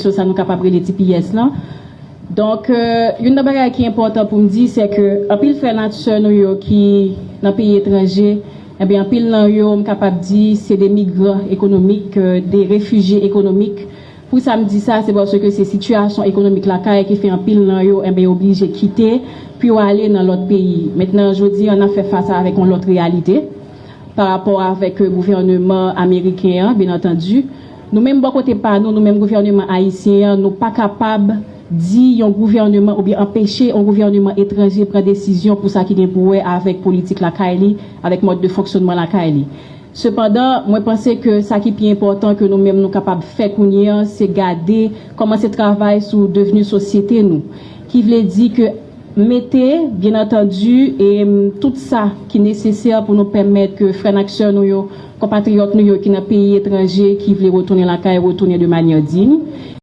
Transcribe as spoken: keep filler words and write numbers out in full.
sou sa nou kapab rele T P S lan. Donk, euh, youn nan bagay ki enpòtan pou m di, se ke anpil frè n ak sè nou yo ki nan peyi etranje, ebyen, anpil nan yo, m kapab di, se de migran ekonomik, euh, de refijye ekonomik. Pou sa m di sa, se paske se sitiyasyon ekonomik lakay ki fè anpil nan yo, ebyen, yo oblije kite, pou yo ale nan lòt peyi. Mentnan, jodi an, n ap fè fas avèk yon lòt reyalite pa rapò avèk, euh, gouvèneman ameriken an, byen antandi. Nou menm, bò kote pa nou, nou menm gouvèneman ayisyen an, nou pa kapab di yon gouvèneman oubyen anpeche yon gouvèneman etranje pran desizyon pou sa ki gen pou wè avèk politik lakay li, avèk mòd de fonksyonman lakay li. Sepandan, mwen panse ke sa ki pi enpòtan ke nou menm nou kapab fè kounye a, se gade, kòmanse travay sou devni sosyete nou. Ki vle di ke mete, byen antandi, e, m, tout sa ki nesesè pou nou pèmèt ke frè n ak sè nou yo, konpatriyòt nou yo ki nan peyi etranje, ki vle retounen lakay, retounen de manyè diy.